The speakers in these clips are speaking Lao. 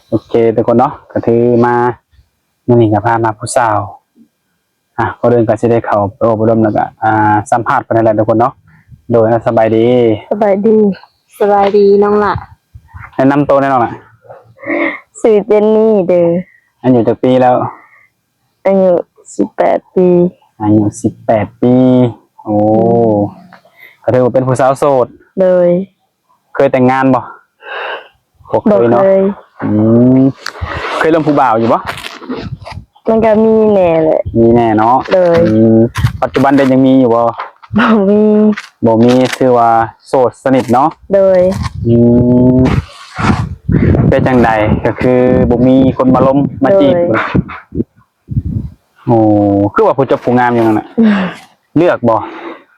ໂອເຄທຸກຄົນເນາະ ກໍຖືມາ ມື້ນີ້ກໍພາມາຜູ້ສາວ ອ່ະ ກ່ອນອື່ນກໍຊິໄດ້ເຂົ້າໄປໂອ້ໄປລົມ ແລ້ວກໍ ອ່າ ສຳພາດເພິ່ນນັ້ນແຫຼະທຸກຄົນເນາະ. ໂດຍ ອ່ະ ສະບາຍດີ. ສະບາຍດີ. ສະບາຍດີນ້ອງຫຼ້າ. ແນະນຳໂຕແດ່ນ້ອງຫຼ້າ. ຊື່ເຈນນີເດີ. ອາຍຸຈັກປີແລ້ວ? ອາຍຸສິບແປດປີ. ອາຍຸສິບແປດປີ. ໂອ້ ກໍຖືວ່າເປັນຜູ້ສາວໂສດ. ໂດຍ. ເຄີຍແຕ່ງງານບໍ່? ບໍ່ເຄີຍເນາະ. ບໍ່ເຄີຍ. ອືມ ເຄີຍລົມຜູ້ບ່າວຢູ່ບໍ່? ມັນກໍມີແດ່ແຫຼະ. ມີແດ່ເນາະ. ໂດຍ. ອືມ ປັດຈຸບັນເດຍັງມີຢູ່ບໍ່? ບໍ່ມີ. ບໍ່ມີ ຖືວ່າໂສດສະໜິດເນາະ. ໂດຍ. ອືມ ເປັນຈັ່ງໃດ ກໍຄືບໍ່ມີຄົນມາລົມມາຈີບ? ໂດຍ. ໂອ້ ຄືວ່າຜູ້ຈົບຜູ້ງາມຢູ່ນັ້ນນະ ເລືອກບໍ່?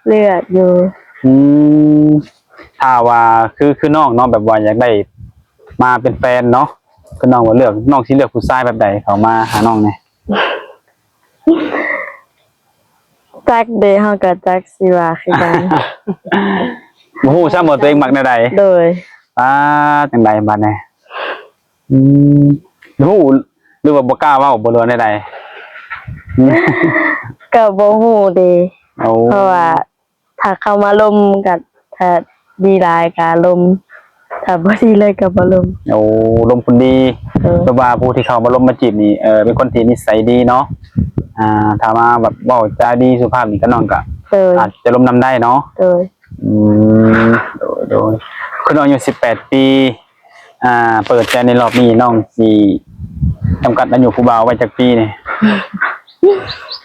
ເລືອກຢູ່. ອືມ ຖ້າວ່າຄື ຄືນ້ອງເນາະ ແບບວ່າຢາກໄດ້ມາເປັນແຟນເນາະ ຄືນ້ອງວ່າເລືອກ ນ້ອງຊິເລືອກຜູ້ຊາຍແບບໃດເຂົ້າມາຫານ້ອງແດ່? ຈັກເດ ເຮົາກໍຈັກຊິວ່າຄືກັນ. ບໍ່ຮູ້ຊ້ຳວ່າຕົວເອງມັກແນວໃດ. ໂດຍ. ອ່າ ຈັ່ງໃດບັດນີ້? ອືມ ຮູ້ ຫຼືວ່າບໍ່ກ້າເວົ້າບໍ່ ຫຼືວ່າແນວໃດ? ກໍບໍ່ຮູ້ເດ. ໂອ້ ເພາະວ່າຖ້າເຂົາມາລົມກໍ ຖ້າດີຫຼາຍກໍລົມ ຖ້າບໍ່ດີເລີຍກໍບໍ່ລົມ. ໂອ້ ລົມຄົນດີ. ໂດຍ. ແບບວ່າຜູ້ທີ່ເຂົ້າມາລົມມາຈີບນີ້ ເອີ ເປັນຄົນທີ່ນິໄສດີເນາະ. ອ່າ ຖ້າມາແບບເວົ້າຈາດີສຸພາບນີ້ ກໍນ້ອງກໍ ໂດຍ ອາດຈະລົມນຳໄດ້ເນາະ. ໂດຍ. ອືມ ໂດຍ ໂດຍ. ຄືນ້ອງອາຍຸສິບແປດປີ ອ່າ ເປີດໃຈໃນຮອບນີ້ ນ້ອງຊິຈຳກັດອາຍຸຜູ້ບ່າວໄວ້ຈັກປີນີ້?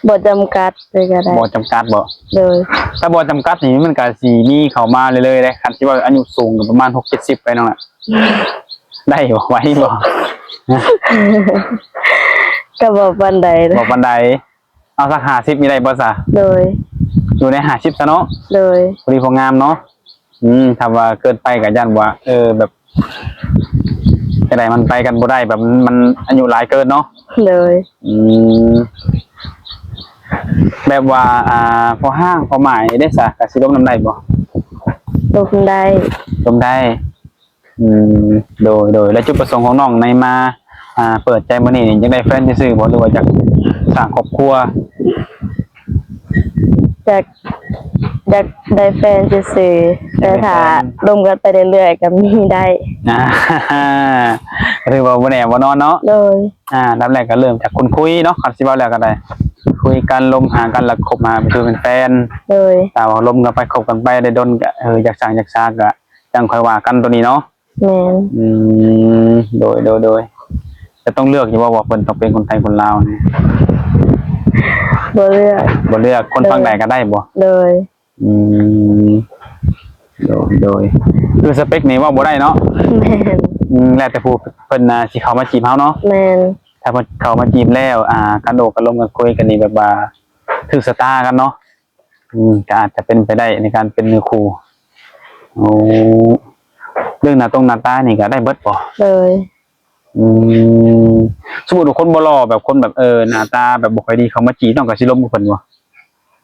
ບໍ່ຈຳກັດເລີຍກໍໄດ້. ບໍ່ຈຳກັດບໍ? ໂດຍ. ຖ້າບໍ່ຈຳກັດນີ້ ມັນກໍຊິມີເຂົ້າມາເລື້ອຍໆເດ້. ຄັນຊິເວົ້າອາຍຸສູງກໍປະມານຫົກເຈັດສິບໄປນ້ອງລະ. ໄດ້ບໍ່? ໄຫວບໍ່? ກໍບໍ່ປານໃດ. ບໍ່ປານໃດ. ເອົາສັກຫ້າສິບນີ້ໄດ້ບໍ່ຊະ? ໂດຍ. ຢູ່ໃນຫ້າສິບຊະເນາະ. ໂດຍ. ພໍດີພໍງາມເນາະ. ອືມ ຖ້າວ່າເກີນໄປກໍຢ້ານວ່າ ເອີ ແບບ ຈັ່ງໃດ ມັນໄປກັນບໍ່ໄດ້ ແບບ ມັນ ມັນອາຍຸຫຼາຍເກີນເນາະ. ໂດຍ. ອືມ ແບບວ່າ ອ່າ ພໍຮ່າງພໍໝາຍເດ້ຊະ ກໍຊິລົມນຳໄດ້ບໍ່? ລົມໄດ້. ລົມໄດ້. ອືມ ໂດຍ ໂດຍ. ແລະ ຈຸດປະສົງຂອງນ້ອງໃນມາ ອ່າ ເປີດໃຈມື້ນີ້ນີ້ ຢາກໄດ້ແຟນຊື່ໆບໍ່ ຫຼືວ່າຢາກສ້າງຄອບຄົວ? ຢາກ ຢາກໄດ້ແຟນຊື່ໆ ແຕ່ຖ້າ ຢາກໄດ້ແຟນ ລົມກັນໄປເລື້ອຍໆກໍມີໄດ້. ອ່າ ກໍຖືວ່າບໍ່ແນ່ບໍ່ນອນເນາະ. ໂດຍ. ອ່າ ອັນດັບແລກກໍເລີ່ມຈາກຄົນຄຸຍເນາະ ຄັນຊິເວົ້າແລ້ວກໍໄດ້ ຄຸຍກັນ ລົມຫາກັນ ແລ້ວຄົບຫາເປັນແຟນ. ໂດຍ. ຖ້າວ່າລົມກັນໄປ ຄົບກັນໄປໄດ້ດົນກໍ ເອີ ຢາກສ້າງຢາກສາກໍ ຈັ່ງຄ່ອຍວ່າກັນໂຕນີ້ເນາະ. ແມ່ນ. ອືມ ໂດຍ ໂດຍ ໂດຍ. ແຕ່ຕ້ອງເລືອກຢູ່ບໍ່ ວ່າເພິ່ນຕ້ອງເປັນຄົນໄທຄົນລາວນີ້? ບໍ່ເລືອກ. ບໍ່ເລືອກ. ຄົນ ໂດຍ ຝັ່ງໃດກໍໄດ້ບໍ່? ໂດຍ. ອືມ ໂດຍ ໂດຍ. ຄືສະເປັກນີ້ເວົ້າບໍ່ໄດ້ເນາະ? ແມ່ນ. ອືມ ແລ້ວແຕ່ຜູ້ເພິ່ນ ອ່າ ຊິເຂົ້າມາຈີບເຮົາເນາະ? ແມ່ນ. ຖ້າເພິ່ນເຂົ້າມາຈີບແລ້ວ ອ່າ ການໂອ້ການລົມການຄຸຍກັນນີ້ ແບບວ່າຖືກຊະຕາກັນເນາະ ອືມ ກໍອາດຈະເປັນໄປໄດ້ໃນການເປັນເນື້ອຄູ່. ໂອ້ ເລື່ອງໜ້າຕົງໜ້າຕານີ້ກໍໄດ້ເບິດບໍ່? ໂດຍ. ອືມ ສົມມຸດວ່າຄົນບໍ່ຫຼໍ່ ແບບຄົນແບບ ເອີ ໜ້າຕາແບບບໍ່ຄ່ອຍດີເຂົ້າມາຈີບ ນ້ອງກໍຊິລົມກັບເພິ່ນບໍ່?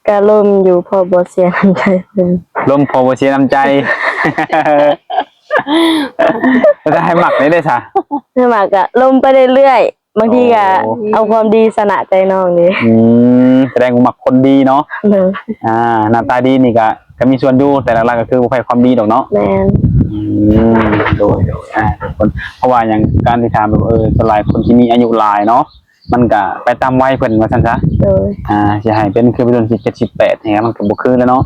ກໍລົມຢູ່ ເພາະບໍ່ເສຍນ້ຳໃຈເພິ່ນ. ລົມເພາະບໍ່ເສຍນ້ຳໃຈ. ແລ້ວຖ້າໃຫ້ມັກນີ້ເດ້ຊະ? ໃຫ້ມັກກໍລົມໄປເລື້ອຍໆ. ບາງທີກໍ ໂອ້ ເອົາຄວາມດີຊະນະໃຈນ້ອງເດ້. ອືມ ສະແດງວ່າມັກຄົນດີເນາະ. ໂດຍ. ອ່າ ໜ້າຕາດີນີ້ກໍ ກໍມີສ່ວນຢູ່ ແຕ່ຫຼັກໆກໍຄືບໍ່ໃຜຄວາມດີດອກເນາະ. ແມ່ນ. ອືມ ໂດຍ ໂດຍ. ອ່າ ທຸກຄົນ ເພາະວ່າຫຍັງ ການທີ່ຖາມແບບ ເອີ ສ່ວນຫຼາຍຄົນທີ່ມີອາຍຸຫຼາຍເນາະ ມັນກໍໄປຕາມໄວເພິ່ນວ່າຊັ້ນຊະ. ໂດຍ. ອ່າ ຊິໃຫ້ເປັນຄືໄວລຸ້ນສິບເຈັດ ສິບແປດນີ້ ມັນກໍບໍ່ຄືແລ້ວເນາະ.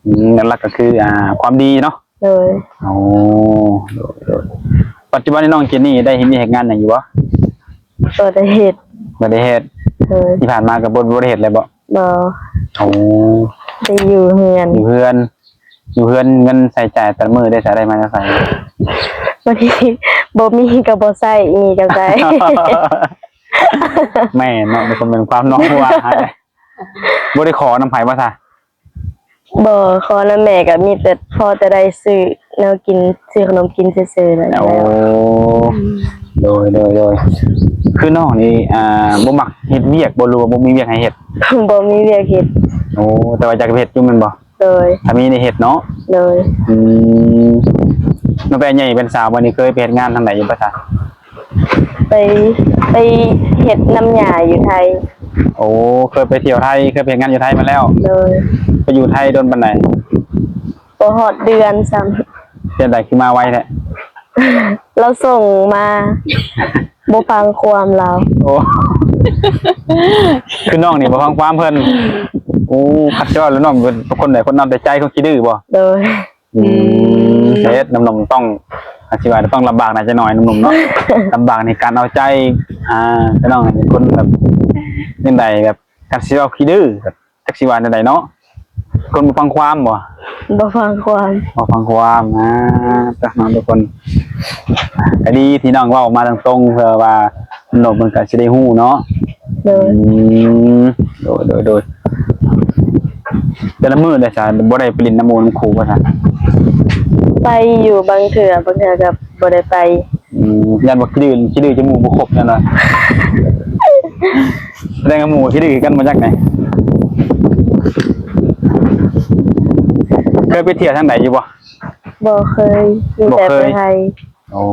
ອືມ ຫຼັກໆກໍຄື ອ່າ ຄວາມດີເນາະ. ໂດຍ. ໂອ້ ໂດຍ ໂດຍ. ປັດຈຸບັນນີ້ນ້ອງເຈນນີໄດ້ເຮັດວຽກເຮັດງານຫຍັງຢູ່ບໍ່? ບໍ່ໄດ້ເຮັດ. ບໍ່ໄດ້ເຮັດ. ໂດຍ. ທີ່ຜ່ານມາກໍບໍ່ ບໍ່ໄດ້ເຮັດເລີຍບໍ່? ບໍ່. ໂອ້ ໄດ້ຢູ່ເຮືອນ. ຢູ່ເຮືອນ ຢູ່ເຮືອນ ເງິນໃຊ້ຈ່າຍແຕ່ລະມື້ໄດ້ໃຊ້ ໄດ້ມາຈາກໃສ? ບາງທີບໍ່ມີກໍບໍ່ໃຊ້ ມີກໍໃຊ້. ແມ່ນເນາະ ມັນກໍແມ່ນຄວາມນ້ອງວ່າ ບໍ່ໄດ້ຂໍນຳໃຜບໍ່ຊະ? ບໍ່ ຂໍນຳແມ່ກໍມີແຕ່ພໍຈະໄດ້ຊື້ແນວກິນ ຊື້ຂະໜົມກິນຊື່ໆ ນັ້ນແຫຼະ. ໂອ້ ໂດຍ ໂດຍ ໂດຍ. ຄືນ້ອງນີ້ ອ່າ ບໍ່ມັກເຮັດວຽກບໍ່ ຫຼືວ່າບໍ່ມີວຽກໃຫ້ເຮັດ? ບໍ່ມີວຽກເຮັດ. ໂອ້ ແຕ່ວ່າຢາກເຮັດຢູ່ແມ່ນບໍ່? ໂດຍ. ຖ້າມີໄດ້ເຮັດເນາະ. ໂດຍ. ອືມ ຕັ້ງແຕ່ໃຫຍ່ເປັນສາວມານີ້ ເຄີຍໄປເຮັດງານທາງໃດຢູ່ບໍ່ຊະ? ໄປ ໄປເຮັດນຳຍ່າຢູ່ໄທ. ໂອ້ ເຄີຍໄປທ່ຽວໄທ ເຄີຍໄປເຮັດງານຢູ່ໄທມາແລ້ວ. ໂດຍ. ໄປຢູ່ໄທດົນປານໃດ? ບໍ່ຮອດເດືອນຊ້ຳ. ເປັນໃດຄືມາໄວແທ້? ລາວສົ່ງມາ ບໍ່ຟັງຄວາມລາວ. ໂອ້ ຄືນ້ອງນີ້ບໍ່ຟັງຄວາມເພິ່ນ. ໂອ້ ຄັນຊິເວົ້າແລ້ວນ້ອງເປັນຄົນໃດ ຄົນເອົາແຕ່ໃຈ ຄົນຂີ້ດື້ບໍ່? ໂດຍ. ອືມ ອືມ ເຮັດ ໜຸ່ມໆຕ້ອງ ອາດຊິວ່າຕ້ອງລຳບາກໜ້ອຍຈັກໜ້ອຍ ໜຸ່ມໆເນາະ. ລຳບາກໃນການເອົາໃຈ ອ່າ ພີ່ນ້ອງ ຄົນແບບຈັ່ງໃດ ແບບ ຄັນຊິເວົ້າຂີ້ດື້ ແບບ ຈັກຊິວ່າແນວໃດເນາະ. ຄົນບໍ່ຟັງຄວາມບໍ່? ບໍ່ຟັງຄວາມ. ບໍ່ຟັງຄວາມ. ອ່າ ຕະ ເນາະ ທຸກຄົນ ກະດີທີ່ນ້ອງເວົ້າມາຕົງໆ ເພື່ອວ່າໜຸ່ມເພິ່ນກະຊິໄດ້ຮູ້ເນາະ. ໂດຍ. ອືມ ໂດຍ ໂດຍ ໂດຍ. ແຕ່ລະມື້ໄດ້ຊະ ບໍ່ໄດ້ໄປຫຼິ້ນນຳໝູ່ນຳຄູ່ບໍ່ຊະ? ໄປຢູ່ບາງເທື່ອ ບາງເທື່ອກໍບໍ່ໄດ້ໄປ. ອືມ ຢ້ານບໍ່ຂີ້ດື້ ຂີ້ດື້ຈະໝູ່ບໍ່ຄົບແນ່ນອນ. ແສດງວ່າໝູ່ຂີ້ດື້ຄືກັນ ມາຈາກໃດ? ເຄີຍໄປທ່ຽວທາງໃດຢູ່ບໍ່? ບໍ່ເຄີຍ ມີແຕ່ໄປໄທ. ໂອ້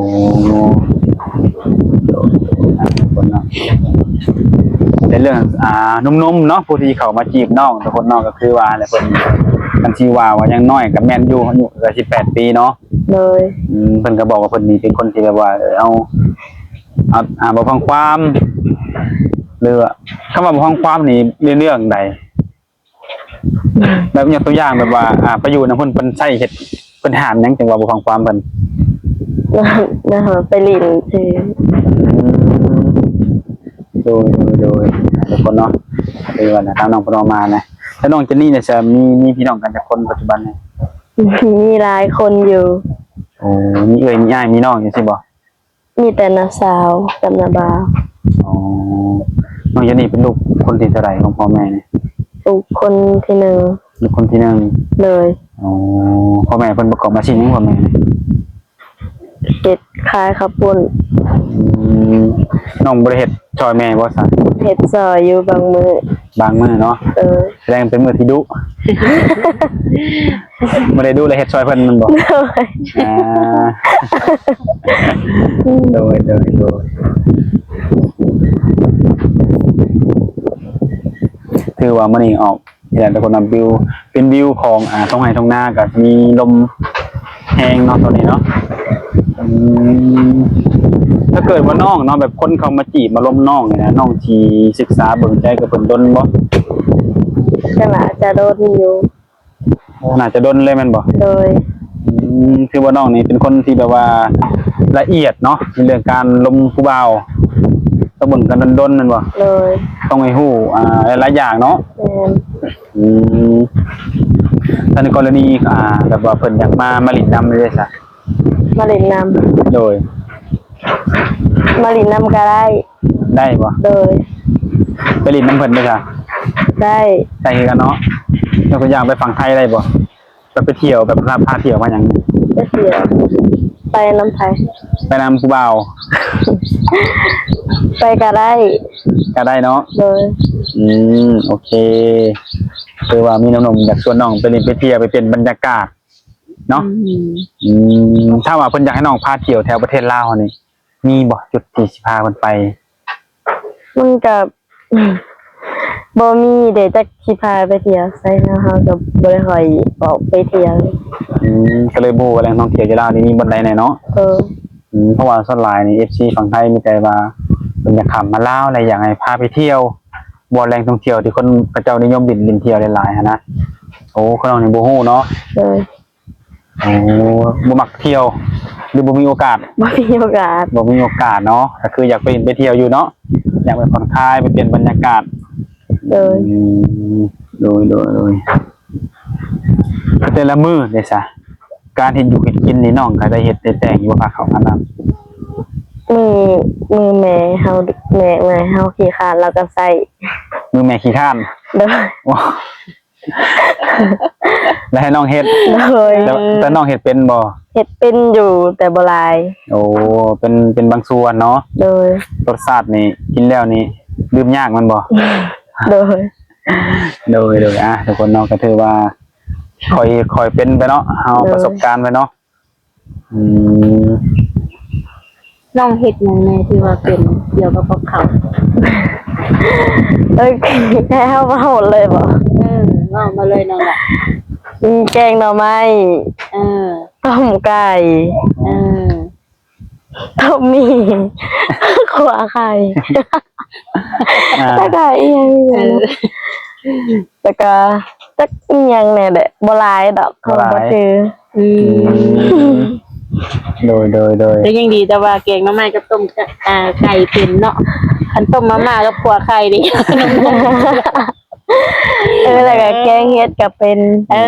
ແຕ່ເລື່ອງ ອ່າ ໜຸ່ມໆເນາະ ຜູ້ທີ່ເຂົ້າມາຈີບນ້ອງ ທຸກຄົນເນາະ ກໍຄືວ່າແຫຼະ ເພິ່ນ ຄັນຊິວ່າ ວ່າຍັງນ້ອຍກໍແມ່ນຢູ່ ອາຍຸກໍສິບແປດປີເນາະ. ໂດຍ. ອືມ ເພິ່ນກໍບອກວ່າເພິ່ນນີ້ເປັນຄົນທີ່ແບບວ່າ ເອີ ເອົາ ເອົາ ອ່າ ບໍ່ຟັງຄວາມ ຫຼືວ່າ ຄຳວ່າບໍ່ຟັງຄວາມນີ້ ໃນເລື່ອງໃດ? ແບບຍົກຕົວຢ່າງແບບວ່າ ອ່າ ໄປຢູ່ນຳເພິ່ນ ເພິ່ນໃຊ້ເຮັດ ເພິ່ນຫ້າມຫຍັງ ຈັ່ງວ່າບໍ່ຟັງຄວາມເພິ່ນ? ນະ ໄປຫຼິ້ນຊື່. ອືມ ໂດຍ ໂດຍ ໂດຍ ທຸກຄົນເນາະ ຄືວ່າທາງນ້ອງເພິ່ນເວົ້າມານະ. ແລ້ວນ້ອງເຈນນີ້ນີ້ ຈະມີ ມີພີ່ນ້ອງກັນຈັກຄົນປັດຈຸບັນນີ້? ມີຫຼາຍຄົນຢູ່. ໂອ້ ມີເອື້ອຍ ມີອ້າຍ ມີນ້ອງ ຈັ່ງຊີ້ບໍ່? ມີແຕ່ນ້າສາວກັບນ້າບ່າວ. ອໍ ນ້ອງເຈນນີ້ເປັນລູກຄົນທີເທົ່າໃດຂອງພໍ່ແມ່ນີ້? ລູກຄົນທີໜຶ່ງ. ລູກຄົນທີໜຶ່ງ. ໂດຍ. ອໍ ພໍ່ແມ່ເພິ່ນປະກອບອາຊີບຫຍັງ ພໍ່ແມ່ນີ້? ເຮັດຂາຍເຂົ້າປຸ້ນ. ອືມ ນ້ອງບໍ່ໄດ້ເຮັດຊ່ອຍແມ່ບໍ່ຊະ? ເຮັດຊ່ອຍຢູ່ບາງມື້. ບາງມື້ເນາະ. ເອີ ສະແດງເປັນມື້ທີ່ດຸ. ບໍ່ໄດ້ດຸແລ້ວເຮັດຊ່ອຍເພິ່ນແມ່ນບໍ່? ໂດຍ. ອ່າ ໂດຍ ໂດຍ ໂດຍ. ຖືວ່າມື້ນີ້ອອກ ນີ້ແຫຼະທຸກຄົນເນາະ ວິວ ເປັນວິວຂອງ ອ່າ ທົ່ງໄຮ່ທົ່ງນາ ກໍມີລົມແຮງເນາະ ຕອນນີ້ເນາະ. ອືມ ຖ້າເກີດວ່ານ້ອງເນາະ ແບບຄົນເຂົ້າມາຈີບມາລົມນ້ອງນີ້ນະ ນ້ອງຊິສຶກສາເບິ່ງໃຈກັບເພິ່ນດົນບໍ່? ກໍໜ້າຈະດົນຢູ່. ໂອ້ ໜ້າຈະດົນເລີຍແມ່ນບໍ່? ໂດຍ. ອືມ ຖືວ່ານ້ອງນີ້ເປັນຄົນທີ່ແບບວ່າລະອຽດເນາະ ໃນເລື່ອງການລົມຜູ້ບ່າວ ຕ້ອງເບິ່ງກັນດົນໆແມ່ນບໍ່? ໂດຍ. ຕ້ອງໃຫ້ຮູ້ ອ່າ ຫຼາຍໆຢ່າງເນາະ. ແມ່ນ. ອືມ ຖ້າໃນກໍລະນີ ອ່າ ແບບວ່າເພິ່ນຢາກມາ ມາຫຼິ້ນນຳເດ້ຊະ? ມາຫຼິ້ນນຳ. ໂດຍ. ມາຫຼິ້ນນຳກໍໄດ້. ໄດ້ບໍ່? ໂດຍ. ໄປຫຼິ້ນນຳເພິ່ນເດ້ຊະ? ໄດ້. ໄດ້ຄືກັນເນາະ. ຍົກຕົວຢ່າງໄປຝັ່ງໄທໄດ້ບໍ່? ແບບໄປທ່ຽວ ແບບພາ ພາທ່ຽວພາຫຍັງ? ໄປທ່ຽວ ໄປນຳໃຜ? ໄປນຳຜູ້ບ່າວ ໄປກໍໄດ້. ກໍໄດ້ເນາະ. ໂດຍ. ອືມ ໂອເຄ ຄືວ່າມີໜຸ່ມໆຢາກຊວນນ້ອງໄປຫຼິ້ນໄປທ່ຽວ ໄປປ່ຽນບັນຍາກາດເນາະ. ອືມ ອືມ ຖ້າວ່າເພິ່ນຢາກໃຫ້ນ້ອງພາທ່ຽວແຖວປະເທດລາວເຮົານີ້ ມີບໍ່ຈຸດທີ່ຊິພາເພິ່ນໄປ? ມັນກໍ ບໍ່ມີເດ ຈັກຊິພາໄປທ່ຽວໃສເນາະ ເຮົາກໍບໍ່ໄດ້ຄ່ອຍອອກໄປທ່ຽວ. ອືມ ກໍເລີຍບໍ່ຮູ້ວ່າແຫຼ່ງທ່ອງທ່ຽວຢູ່ລາວນີ້ມີບ່ອນໃດແດ່ເນາະ. ເອີ ອືມ ເພາະວ່າສ່ວນຫຼາຍນີ້ ເອັຟຊີຝັ່ງໄທມີແຕ່ວ່າເພິ່ນຢາກຂ້າມມາລາວ ແລະ ຢາກໃຫ້ພາໄປທ່ຽວ ບ່ອນແຫຼ່ງທ່ອງທ່ຽວທີ່ຄົນເຂົາເຈົ້ານິຍົມຫຼິ້ນ ຫຼິ້ນທ່ຽວຫຼາຍໆຫັ້ນນະ. ໂອ້ ຂອງນ້ອງນີ້ບໍ່ຮູ້ເນາະ. ເອີ ໂອ້ ບໍ່ມັກທ່ຽວ ຫຼືບໍ່ມີໂອກາດ? ບໍ່ມີໂອກາດ. ບໍ່ມີໂອກາດເນາະ ກໍຄືຢາກໄປຫຼິ້ນໄປທ່ຽວຢູ່ເນາະ ຢາກໄປຜ່ອນຄາຍ ໄປປ່ຽນບັນຍາກາດ. ໂດຍ. ອືມ ໂດຍ ໂດຍ ໂດຍ. ແຕ່ລະມື້ເດ້ຊະ ການເຮັດຢູ່ເຮັດກິນນີ້ ນ້ອງກໍໄດ້ເຮັດໄດ້ແຕ່ງຢູ່ບໍ່? ພາເຂົ້າພານ້ຳ. ມື້ ມື້ແມ່ເຮົາ ແມ່ ແມ່ເຮົາຂີ້ຄ້ານ ລາວກໍໃຊ້. ມື້ແມ່ຂີ້ຄ້ານ? ໂດຍ. ໂອ້ ແລ້ວໃຫ້ນ້ອງເຮັດ? ໂດຍ. ແຕ່ ແຕ່ນ້ອງເຮັດເປັນບໍ່? ເຮັດເປັນຢູ່ ແຕ່ບໍ່ຫຼາຍ. ໂອ້ ເປັນ ເປັນບາງສ່ວນເນາະ. ໂດຍ. ລົດຊາດນີ້ກິນແລ້ວນີ້ດື່ມຍາກແມ່ນບໍ່? ໂດຍ. ໂດຍ ໂດຍ. ອ່າ ທຸກຄົນເນາະ ກໍຖືວ່າຄ່ອຍ ຄ່ອຍເປັນໄປເນາະ ເຮົາ ໂດຍ ປະສົບການໄປເນາະ. ອືມ ນ້ອງເຮັດຫຍັງແດ່ທີ່ວ່າເປັນກ່ຽວກັບກັບເຂົ້າ? ເອີຍ ໃຫ້ເຮົາເວົ້າເລີຍບໍ? ເອີ ເວົ້າມາເລີຍນ້ອງຫຼ້າ. ອືມ ແກງໜໍ່ໄມ້ ເອີ ຕົ້ມໄກ່ ເອີ ຕົ້ມໝີ່ ຂົ້ວໄຂ່ ອ່າ ແລ້ວກໍອີ່ຫຍັງ ເອີ ແລ້ວກໍຈັກອີ່ຫຍັງແດ່ແຫຼະ ບໍ່ຫຼາຍດອກ ບໍ່ຫຼາຍ ເຮົາບໍ່ຈື່. ອືມ ອືມ ໂດຍ ໂດຍ ໂດຍ ແຕ່ຍັງດີແຕ່ວ່າແກງໜໍ່ໄມ້ກັບຕົ້ມ ອ່າ ໄກ່ເປັນເນາະ ຄັນຕົ້ມມາມ່າກັບຂົ້ວໄຂ່ນີ້ ເອີ ແລ້ວກໍແກງເຫັດກໍເປັນ. ເອີ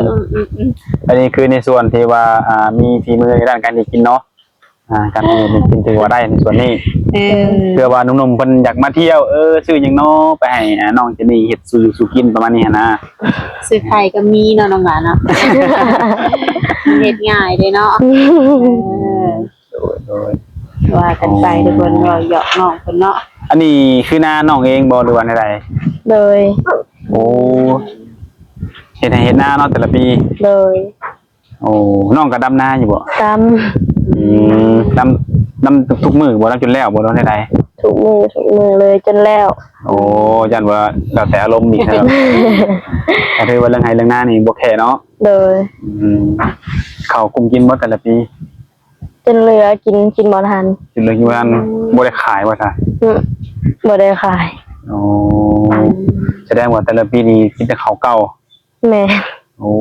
ອືມໆໆ ອັນນີ້ຄືໃນສ່ວນທີ່ວ່າ ອ່າ ມີຝີມືໃນດ້ານການເຮັດກິນເນາະ. ອ່າ ການເຮັດກິນຖືວ່າໄດ້ໃນສ່ວນນີ້ ເອີ ເພື່ອວ່າໜຸ່ມໆເພິ່ນຢາກມາທ່ຽວ ເອີ ຊື້ຫຍັງເນາະ ໄປໃຫ້ ອ່າ ນ້ອງເຈນນີ້ເຮັດສູ່ຢູ່ສູ່ກິນ ປະມານນີ້ຫັ້ນນະ. ຊື້ໄຂ່ກໍມີເນາະ ນ້ອງຫຼ້າເນາະ ເຮັດງ່າຍເດ້ເນາະ. ເອີ ໂດຍ ໂດຍ ວ່າກັນໄປ ໂອ້ ທຸກຄົນ ເວົ້າຢອກນ້ອງເພິ່ນເນາະ. ອັນນີ້ຄືນານ້ອງເອງບໍ່ ຫຼືວ່າແນວໃດ? ໂດຍ ໂອ້ ເຮັດໄຮ່ເຮັດນາເນາະ ແຕ່ລະປີ? ໂດຍ ໂອ້ ນ້ອງກໍດຳນາຢູ່ບໍ່? ດຳ ອືມ ດຳ ດຳທຸກມື້ບໍ່? ດຳຈົນແລ້ວບໍ່ ຫຼືແນວໃດ? ທຸກມື້ ທຸກມື້ເລີຍ ຈົນແລ້ວ. ໂອ້ ຢ້ານວ່າແລ້ວແຕ່ອາລົມອີກເນາະ. ກໍຖືວ່າເລື່ອງໄຮ່ເລື່ອງນານີ້ບໍ່ແຄເນາະ. ໂດຍ ອືມ ເຂົ້າກຸ້ມກິນບໍ່ແຕ່ລະປີ? ຈົນເຫຼືອ ກິນ ກິນບໍ່ທັນ ກິນເຫຼືອກິນບໍ່ທັນ. ອືມ ບໍ່ໄດ້ຂາຍບໍ່ຊະ? ອືມ ບໍ່ໄດ້ຂາຍ. ໂອ້ ສະແດງວ່າແຕ່ລະປີນີ້ກິນແຕ່ເຂົ້າເກົ່າ. ແມ່ນ. ໂອ້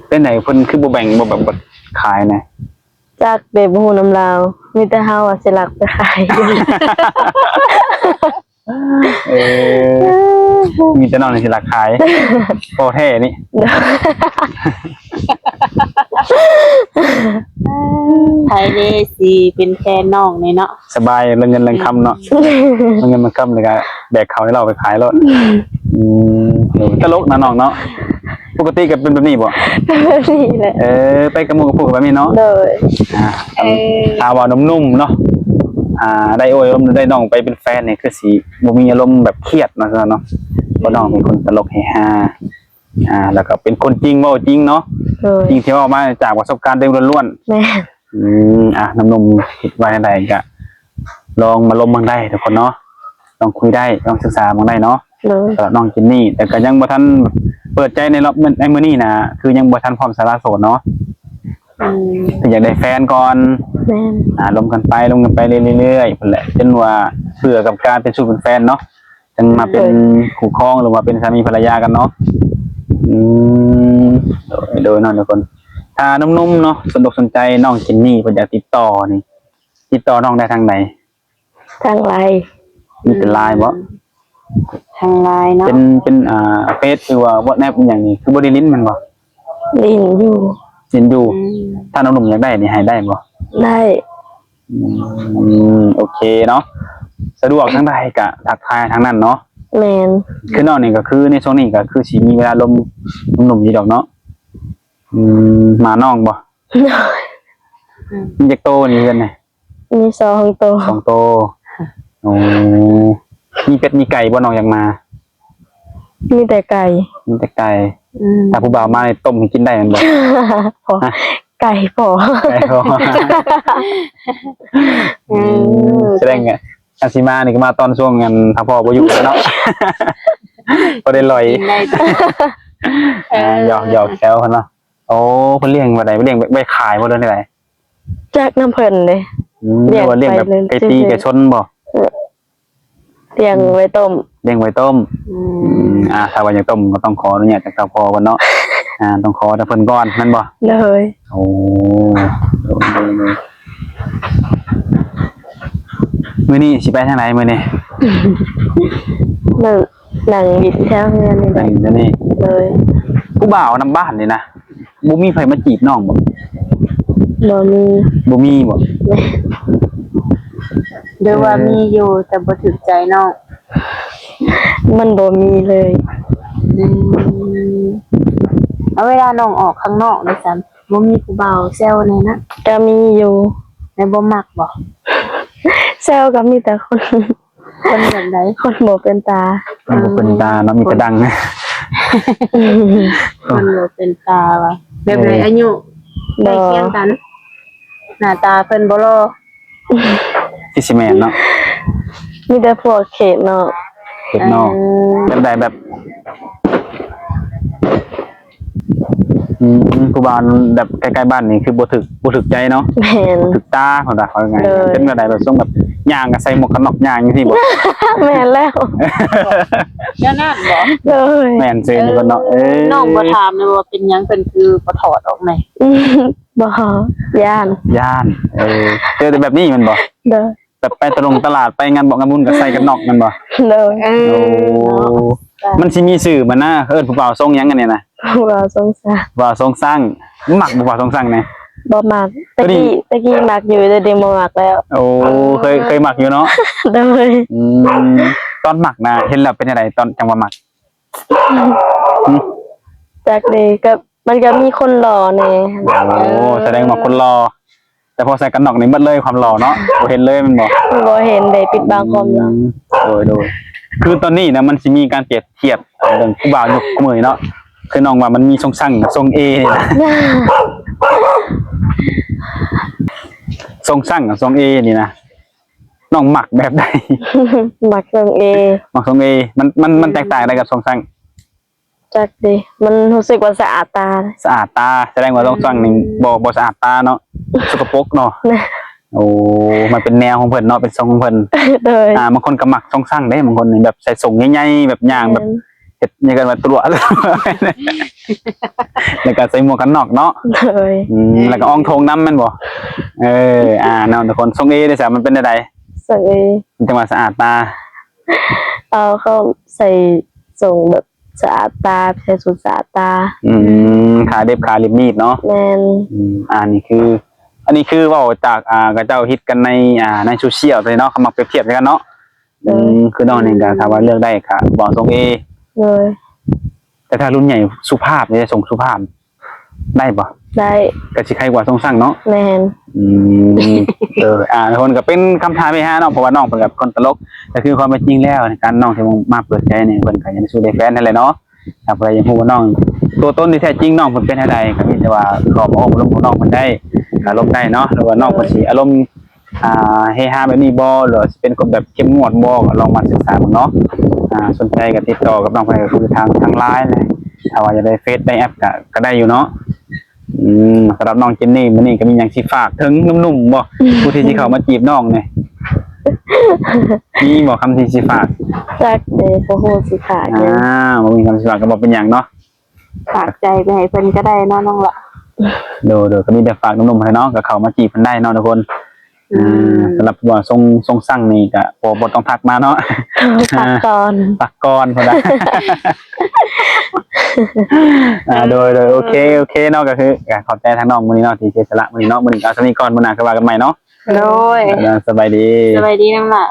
ເປັນໃດເພິ່ນຄືບໍ່ແບ່ງ ບໍ່ແບບ ແບບຂາຍນະ? ຈັກເດ້ ບໍ່ຮູ້ນຳລາວ ມີແຕ່ເຮົາວ່າຊິລັກໄປຂາຍ. ເອີ ມີແຕ່ນ້ອງນີ້ຊິລັກຂາຍ ພໍແທ້ນີ້. ໂດຍ ໃຜເດ້ຊິເປັນແຟນນ້ອງນີ້ເນາະ. ສະບາຍເລື່ອງເງິນເລື່ອງຄຳເນາະ. ເລື່ອງເງິນເລື່ອງຄຳ ແລ້ວກະແບກເຂົ້າໃຫ້ລາວໄປຂາຍໂລດ. ອືມ ຕະຫຼົກນະນ້ອງເນາະ. ປົກກະຕິກໍເປັນແບບນີ້ບໍ່? ເປັນແບບນີ້ແຫຼະ. ເອີ ໄປກັບໝູ່ກັບພວກແບບນີ້ເນາະ. ໂດຍ ອ່າ ເອີ ຖ້າວ່າໜຸ່ມໆເນາະ ອ່າ ໄດ້ໂອ້ຍລົມ ໄດ້ນ້ອງໄປເປັນແຟນນີ້ ຄືຊິບໍ່ມີອາລົມແບບຄຽດເນາະ ເນາະ ເພາະນ້ອງເປັນຄົນຕະຫຼົກເຮຮາ ອ່າ ແລ້ວກໍເປັນຄົນຈິງເວົ້າຈິງເນາະ. ໂດຍ ສິ່ງທີ່ເວົ້າມາຈາກປະສົບການຕົວເອງລ້ວນໆ. ແມ່ນ. ອືມ ອ່ະ ໜຸ່ມໆຄິດວ່າຈັ່ງໃດກໍລອງມາລົມເບິ່ງໄດ້ທຸກຄົນເນາະ ລອງຄຸຍໄດ້ ລອງສຶກສາເບິ່ງໄດ້ເນາະ. ໂດຍ ສຳລັບນ້ອງເຈນນີ້ ແຕ່ກໍຍັງບໍ່ທັນເປີດໃຈໃນລອບ ໃນມື້ນີ້ນະ ຄືຍັງບໍ່ທັນພ້ອມສາລະໂສດເນາະ. ອືມ ເພິ່ນຢາກໄດ້ແຟນກ່ອນ. ແມ່ນ. ອ່າ ລົມກັນໄປ ລົມກັນໄປເລື້ອຍໆ ພຸ້ນແຫຼະ ຈົນວ່າເບື່ອກັບການເປັນຊູ້ເປັນແຟນເນາະ ຈັ່ງມາເປັນ ໂດຍ ຄູ່ຄອງ ຫຼືວ່າເປັນສາມີພັນລະຍາກັນເນາະ. ອືມ ໂດຍ ໂດຍເນາະທຸກຄົນ ຖ້າໜຸ່ມໆເນາະ ສົນອົກສົນໃຈນ້ອງເຈນນີ້ ເພິ່ນຢາກຕິດຕໍ່ນີ້ ຕິດຕໍ່ນ້ອງໄດ້ທາງໃດ? ທາງ LINE. ມີແຕ່ LINE ບໍ່? ທາງ LINE ເນາະ. ເປັນ ເປັນ ອ່າ ເຟສ ຫຼືວ່າ WhatsApp ອີ່ຫຍັງນີ້ ຄືບໍ່ໄດ້ຫຼິ້ນແມ່ນບໍ່? ຫຼິ້ນຢູ່. ຫຼິ້ນຢູ່. ອືມ ຖ້ານ້ອງໜຸ່ມຢາກໄດ້ນີ້ ໃຫ້ໄດ້ບໍ່? ໄດ້. ອືມ ໂອເຄເນາະ ສະດວກທາງໃດກະທັກທາຍທາງນັ້ນເນາະ. ແມ່ນ. ຄືນ້ອງນີ້ກໍຄືໃນຊ່ວງນີ້ກໍຄືຊິມີເວລາລົມໜຸ່ມໆຢູ່ດອກເນາະ. ອືມ ໝານ້ອງບໍ່? ໂດຍ. ອືມ ມີຈັກໂຕນີ້ເຮືອນນີ້? ມີສອງໂຕ. ສອງໂຕ. ໂອ້ ມີເປັດມີໄກ່ບໍ່ ນ້ອງຢາກມາ? ມີແຕ່ໄກ່. ມີແຕ່ໄກ່. ອືມ ຖ້າຜູ້ບ່າວມານີ້ຕົ້ມໃຫ້ກິນໄດ້ແມ່ນບໍ່? ພໍ ຮະ? ໄກ່ພໍ. ໄກ່ພໍ. ອືມ ອືມ ສະແດງວ່າ ອັນຊິມານີ້ກໍມາຕອນຊ່ວງອັນຖ້າພໍ່ບໍ່ຢູ່ເນາະ ພໍໄດ້ລອຍ. ກິນໄດ້. ເອີ ອ່າ ຢອກໆແຊວເພິ່ນເນາະ. ໂອ້ ເພິ່ນລ້ຽງແບບໃດ? ລ້ຽງໄວ້ຂາຍບໍ່ ຫຼືຈັ່ງໃດ? ຈັກນຳເພິ່ນເດ້. ອືມ ຫຼືວ່າລ້ຽງແບບໄກ່ຕີໄກ່ຊົນບໍ່? ລ້ຽງໄວ້ຕົ້ມ. ລ້ຽງໄວ້ຕົ້ມ. ອືມ ອືມ ອ່າ ຖ້າວ່າຢາກຕົ້ມກໍຕ້ອງຂໍອະນຸຍາດຈາກເຖົ້າພໍ່ເພິ່ນເນາະ. ອ່າ ຕ້ອງຂໍຈາກເພິ່ນກ່ອນແມ່ນບໍ່? ໂດຍ. ໂອ້ ໂດຍໆ ມື້ນີ້ຊິໄປທາງໃດມື້ນີ້? ເລີກ ນັ່ງຫຼິ້ນແຖວເຮືອນນີ້ແຫຼະ. ນັ່ງຫຼິ້ນແຖວນີ້. ໂດຍ. ຜູ້ບ່າວນຳບ້ານນີ້ນະ ບໍ່ມີໃຜມາຈີບນ້ອງບໍ່? ບໍ່ມີ. ບໍ່ມີບໍ່? ແມ່ນ. ຫຼືວ່າ ເອີ ມີຢູ່ແຕ່ບໍ່ຖືກໃຈນ້ອງ? ມັນບໍ່ມີເລີຍ. ອືມ ເອົາ ເວລານ້ອງອອກຂ້າງນອກເດ້ຊັ້ນ ບໍ່ມີຜູ້ບ່າວແຊວແດ່ນະ? ກະມີຢູ່. ແລ້ວບໍ່ມັກບໍ່? ແຊວກໍມີແຕ່ຄົນ ຄົນແບບໃດ? ຄົນບໍ່ເປັນຕາ. ຄົນບໍ່ເປັນຕາເນາະ ມີແຕ່ດັງ. ຄົນບໍ່ເປັນຕາວ່າ ແບບໃດ? ເອີ ອາຍຸໃກ້ຄຽງກັນ? ໜ້າຕາເພິ່ນບໍ່ຫຼໍ່ ຄືຊິແມ່ນເນາະ ມີແຕ່ພວກເຂດນອກ ເຂດນອກ ເອີ ແບບໃດ ແບບ ອືມ ຜູ້ບ່າວແບບໃກ້ໆບ້ານນີ້ຄືບໍ່ຖືກ ບໍ່ຖືກໃຈເນາະ ແມ່ນ ບໍ່ຖືກຕາ ເພິ່ນວ່າ ເວົ້າງ່າຍ ໂດຍ ເປັນແບບໃດ ແບບຊົງແບບຍ່າງກໍໃສ່ໝວກກັນນັອກຍ່າງຈັ່ງຊີ້ບໍ່? ແມ່ນແລ້ວ ແນວນັ້ນບໍ່? ໂດຍ ແມ່ນເຊີຍເພິ່ນເນາະ ເອີ ເອີ ນ້ອງບໍ່ຖາມເລີຍວ່າເປັນຫຍັງເພິ່ນຄືບໍ່ຖອດອອກແດ່? ບໍ່ ຢ້ານ ຢ້ານ ເອີ ເຈີແຕ່ແບບນີ້ແມ່ນບໍ່? ໂດຍ ແບບໄປຕະຫຼົງຕະຫຼາດ ໄປງານບອກງານບຸນກໍໃສ່ກັນນອກແມ່ນບໍ່? ໂດຍ ເອີ ໂອ້ ມັນຊິມີຊື່ມັນນະ ເອີ້ນຜູ້ບ່າວຊົງຫຍັງອັນນີ້ນະ? ຜູ້ບ່າວຊົງຊ້າງ ຜູ້ບ່າວຊົງຊ້າງ ມັກບໍ່ຜູ້ບ່າວຊົງຊ້າງນີ້? ບໍ່ມັກ ແຕ່ກີ້ ແຕ່ກີ້ມັກຢູ່ ແຕ່ດຽວນີ້ບໍ່ມັກແລ້ວ ໂອ້ ເຄີຍ ເຄີຍມັກຢູ່ເນາະ ໂດຍ ອືມ ຕອນມັກນະ ເຫັນແລ້ວເປັນຈັ່ງໃດ ຕອນຈັ່ງວ່າມັກ? ຫື? ຈັກເດ ກໍ ມັນກໍມີຄົນຫຼໍ່ແດ່ ໂອ້ ສະແດງວ່າຄົນຫຼໍ່ ແຕ່ພໍໃສ່ກັນນອກນີ້ໝົດເລີຍຄວາມຫຼໍ່ເນາະ ບໍ່ເຫັນເລີຍແມ່ນບໍ່? ບໍ່ເຫັນເດ ປິດບັງຄວາມຫຼໍ່ ອືມ ໂດຍ ໂດຍ ຄືຕອນນີ້ນະ ມັນຊິມີການປຽບທຽບເລື່ອງຜູ້ບ່າວຍຸກມື້ນີ້ເນາະ ຄືນ້ອງວ່າມັນມີຊົງຊ້າງກັບຊົງເອນີ້ນະ ຊົງຊ້າງກັບຊົງເອນີ້ນະ ນ້ອງມັກແບບໃດ? ມັກຊົງເອ ມັກຊົງເອ ມັນ ມັນ ມັນແຕກຕ່າງໃດກັບຊົງຊ້າງ? ຈັກເດ ມັນຮູ້ສຶກວ່າສະອາດຕາ ສະອາດຕາ ສະແດງວ່າ ອືມ ຊົງຊ້າງນີ້ບໍ່ ບໍ່ສະອາດຕາເນາະ ສົກກະປົກເນາະ ໂອ້ ມັນເປັນແນວຂອງເພິ່ນເນາະ ເປັນຊົງຂອງເພິ່ນ ໂດຍ ອ່າ ບາງຄົນກໍມັກຊົງຊ້າງເດ້ ບາງຄົນນີ້ແບບໃສ່ສົ້ງໃຫຍ່ໆ ແບບຍ່າງແບບ ແມ່ນ ເຮັດຫຍັງກັນວ່າຕົວະ ແລ້ວກໍໃສ່ໝວກກັນນອກເນາະ ໂດຍ ອືມ ແລ້ວກໍອອງໂທງນຳແມ່ນບໍ່? ເອີ ອ່າ ເນາະ ທຸກຄົນ ຊົງເອເດ້ຊະ ມັນເປັນແນວໃດ? ຊົງເອ ມັນຈັ່ງວ່າສະອາດຕາ ເອົາ ເຂົາໃສ່ຊົງແບບ ສະອາດຕາ ໃສ່ຊຸດສະອາດຕາ ອືມ ຂາເດັບຂາລິບມີດເນາະ ແມ່ນ ອືມ ອັນນີ້ຄື ອັນນີ້ຄືເວົ້າຈາກ ອ່າ ເຂົາເຈົ້າຮິດກັນໃນ ອ່າ ໃນໂຊຊຽວເນາະ ເຂົາມັກປຽບທຽບໃສ່ກັນເນາະ ໂດຍ ອືມ ຄືນ້ອງນີ້ກໍ ອືມ ຖ້າວ່າເລືອກໄດ້ກໍບໍ່ສົ່ງເອ ໂດຍ ແຕ່ຖ້າລຸ້ນໃຫຍ່ສຸພາບນີ້ ສົ່ງສຸພາບ ໄດ້ບໍ່? ໄດ້ ກໍຊິໄຄກວ່າຊົງຊັງເນາະ ແມ່ນ ອືມ ເອີ ອ່າ ທຸກຄົນ ກໍເປັນຄຳຖາມເຮຮາເນາະ ເພາະວ່ານ້ອງເພິ່ນກໍເປັນຄົນຕະຫຼົກ ກໍຄືຄວາມເປັນຈິງແລ້ວ ການນ້ອງທີ່ມາເປີດໃຈນີ້ ເພິ່ນກໍຢາກໄດ້ຊູ້ໄດ້ແຟນຫັ້ນແຫຼະເນາະ ຖ້າຜູ້ໃດຢາກຮູ້ວ່ານ້ອງ ຕົວຕົນທີ່ແທ້ຈິງນ້ອງເພິ່ນເປັນແນວໃດ ກໍມີແຕ່ວ່າເຂົ້າມາໂອ້ມາລົມກັບນ້ອງເພິ່ນໄດ້ ກໍລົມໄດ້ເນາະ ຫຼືວ່ານ້ອງເພິ່ນຊິອາລົມ ອ່າ ເຮຮາແບບນີ້ບໍ່ ຫຼືວ່າຊິເປັນຄົນແບບເຂັ້ມງວດບໍ່ ກໍລອງມາສຶກສາເບິ່ງເນາະ ອ່າ ສົນໃຈກໍຕິດຕໍ່ກັບນ້ອງເພິ່ນ ກໍຄືທາງ ທາງ LINE ແຫຼະ ຖ້າວ່າຢາກໄດ້ເຟສໄດ້ແອັດກໍ ກໍໄດ້ຢູ່ເນາະ ອືມ ສຳລັບນ້ອງເຈນນີ້ ມື້ນີ້ກໍມີຫຍັງຊິຝາກເຖິງໜຸ່ມໆບໍ່ ຜູ້ທີ່ຊິເຂົ້າມາຈີບນ້ອງນີ້ ມີບໍ່ຄຳທີ່ຊິຝາກ? ຈັກເດ ບໍ່ຮູ້ຊິຝາກຫຍັງ ອ່າ ບໍ່ມີຄຳຊິຝາກກໍບໍ່ເປັນຫຍັງເນາະ ຝາກໃຈໄປໃຫ້ເພິ່ນກໍໄດ້ເນາະນ້ອງລະ ໂດຍໆ ກໍມີແຕ່ຝາກໜຸ່ມໆຫັ້ນແຫຼະເນາະ ກໍເຂົ້າມາຈີບເພິ່ນໄດ້ເນາະທຸກຄົນ ອືມ ອ່າ ສຳລັບຜູ້ວ່າຊົງ ຊົງຊັງນີ້ກໍບໍ່ ບໍ່ຕ້ອງທັກມາເນາະ ພັກກ່ອນ ພັກກ່ອນພຸ້ນນະ ອ່າ ໂດຍໆ ໂອເຄ ໂອເຄເນາະ ກໍຄື ກໍຂອບໃຈທາງນ້ອງມື້ນີ້ເນາະ ທີ່ເສຍສະຫຼະມື້ນີ້ເນາະ ມື້ນີ້ກໍເອົາສ່ຳນີ້ກ່ອນ ມື້ໜ້າຄ່ອຍວ່າກັນໃໝ່ເນາະ ໂດຍ ອ່າ ສະບາຍດີ ສະບາຍດີນຳລະ